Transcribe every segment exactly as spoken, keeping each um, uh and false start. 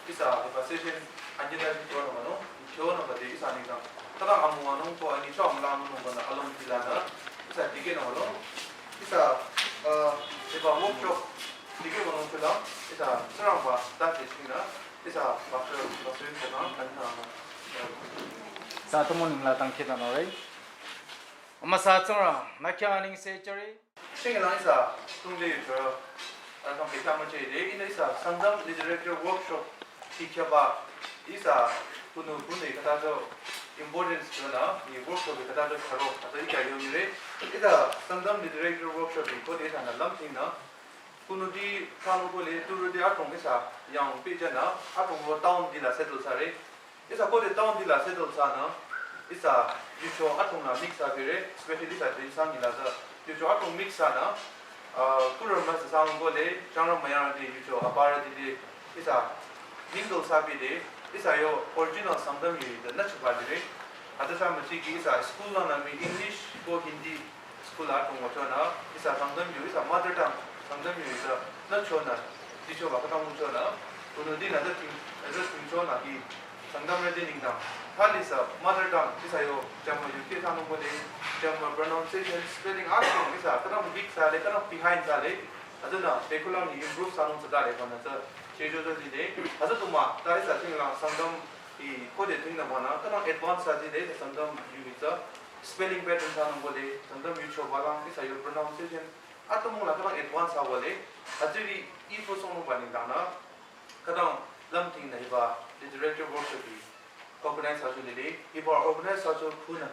Ihsa hiba session anjela ji tuwa nung ano, tuwa nung bade ihsa nengdang. Tada amu anung ko ani chong la anung ko na along tila na. Ihsa dikeh nung ano. Ihsa, uh, hiba workshop dikeh anung tila. Ihsa Tsingrangba ta ke ching na. Ihsa pastor, pastor ko na, kan na. Sa tumu nung la tang kita no, right? Amüsa Tsingrang, na kya ning se chari. Shingi lang ihsa tungde yucho, a kang pita mache de, ina ihsa Sangtam Literature Workshop ti khyaba, ihsa kunu kunu kata jo importance jo na, ni workshop kata jo kharo, ata ikya yo mire, ihsa Sangtam Literature Workshop ni ko de ihsa na lam ting na, kunu di kanu ko le, turu di atong ihsa, yang pi jana, atong lo town di la settle sare, Ihsa khode town di la settle thsanü, ihsa yucho atong la mix thsapire, especially ihsa Tuensang la tsü yucho atong mix thsanü, uh, kurü müsü sang ko le, jangrü müyarü di yucho aparü di di, ihsa mingle thsabi di, ihsa yo original Sangtam yu de nü chubadire. Ata sa müchiki ihsa school la nü mi English ko Hindi school atong wachonü, ihsa Sangtam yu, ihsa mother tongue, Sangtam yu ihsa nü chonü, di choba katang wachonü, kunu di nü da ting, da ting chonü hi, Sangtamrü di nengdang. Thali sa mother tongue, ihsa yo, German yu ke thsanung ko le, German pronunciation, spelling, atong, ihsa, katang weak thsale, katang behind thsale, adünü, curriculum ni improve thsanung thsatale, kona tsü, chejo jo di de, asa tuma, ta ihsa ting lang, Sangtam, i, khode ting na mana, katang advance thsa di de, Sangtam yu mi tsü, spelling pattern thsanung ko le, Sangtam yu choba lang, ihsa yo pronunciation, atong la katang advance thsa ko le, atsiri, i po song nung ba nengdang na, katang lam ting na hiba, literature workshop hi, organize thsacho lile, hiba organize thsacho khunü,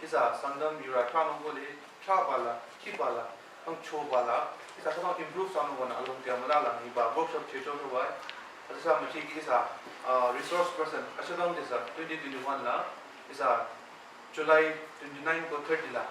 ihsa Sangtam yurü thsanung ko le, thsaba la, khiba la, ang choba la, ihsa katang improve thsanung ko nü along tia mala la, hiba workshop checho choba, ata sa müchiki ihsa, uh, resource person, ashadang de sa, twenty twenty-one la, ihsa July twenty-nine ko thirty la,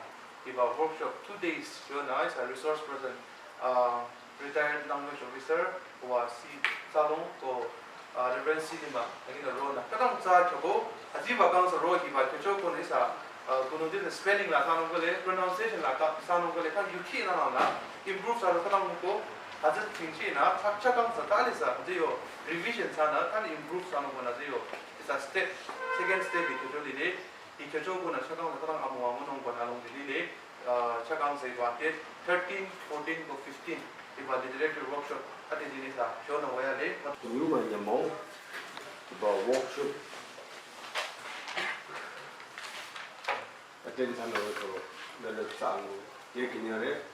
hiba workshop two days, yonü ihsa resource person, uh, retired language officer, wa si Salong ko, uh, Reverend C Lima, ani na ro nü. Katang tsü kyo ko, aji ba kang sa ro hiba kyo cho ko nü ihsa, uh, kunu di nü spelling la thsanung ko le, pronunciation la ka thsanung ko le, kang yuki na na na, improve thsa ro katang ko, aji tingchi na, cha, cha kang sa ta le sa, aji yo revision thsanü, kang improve thsanung ko nü aji yo, ihsa step, second step hi kyo cho lile, Hi kyo cho ko nü chakang la katang amu amu nung ko nü along di lile, uh, chakang sa hiba date thirteen, fourteen ko fifteen, hiba literature workshop, ati di nü sa, kyo nü waya le. Tunyu ma nyamo, hiba workshop, attend thsanü ko, la la sang, ye kinyare.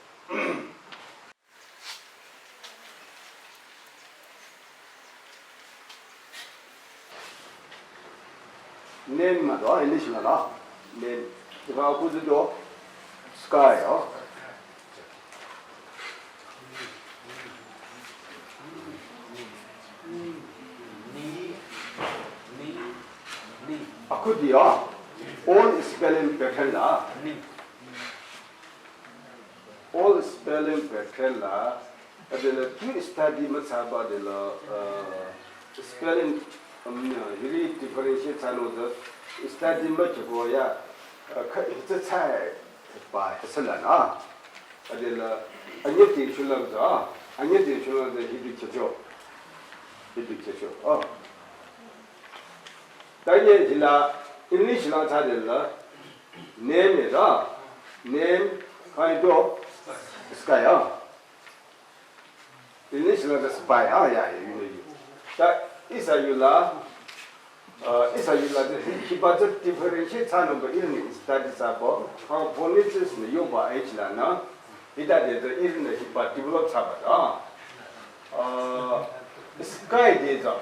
Name ma do, English la la. Name. Iba ku do sky, oh. Aku di, oh. All spelling pattern la. All spelling pattern la, adela tu study müthsaba dela, uh, spelling, um, hiri differentiate thsanung de study müthsako ya, uh, ka, hita tsai, ba, hita la na. Adela, anye te shulang za, anye te shulang za hiri checho. Hiri checho. Oh. Tanye hila, English la thsa dela, Name is, ah, name, kind of, sky, ah. English la the spy, ah, yeah, yeah, you know, you. Ta ihsa yu la, uh, ihsa yu la the, hi, hiba the differentiate thsanung ba irin study thsaba, ah, phonics nü yoba H la na, hita de the irin hiba develop thsaba, ah. Uh, sky de the.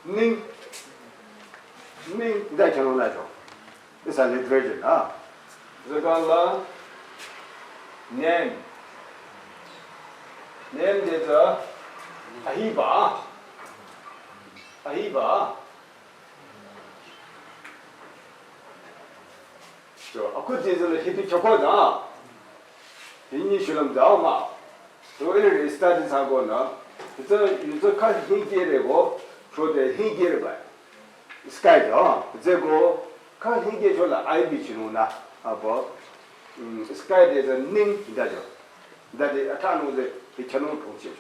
Ning, ning, dai chalo la jo. It's a literature, ah. Zaka la, name. Name de the, ahiba. Ahiba. So, aku Jesu le hitu choko da. Hini shulam da ma. So, ere study thsako nü. Ita, ita ka hingi re go, so de hingi re ba. Sky da. Ita go, ka hingi cho la I B chino na. Abo. Mm, sky de zü ning da jo. Da de atha nung zü hi chanung thong che.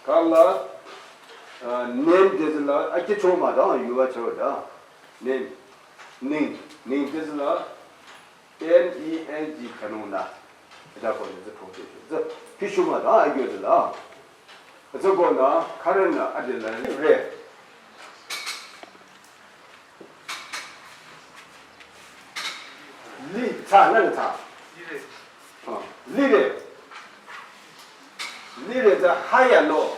Kala, uh, name de zü la, a ke cho ma da, yu wa cho da. Name, ning, ning de zü la, N E N G chanung na. Da ko de zü thong che. Zü, hi shu ma da, a yu zü la. Zü ko na, current na, a de la, re. Li, tsa, nang tsa. Ah, lire. Lire zü high ya low.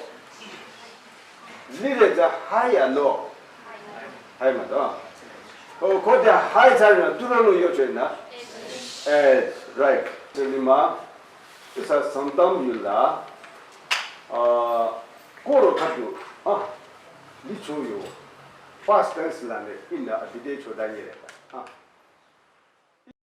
Lire zü high ya low. High ma da. Oh, ko de high tsa na, tu ro no yo che na. Eh, right. Lima, ihsa Sangtam yu la, ah, koro khatu, ah, li cho yo. Past tense la ne, ina abide cho da ye re. Ah.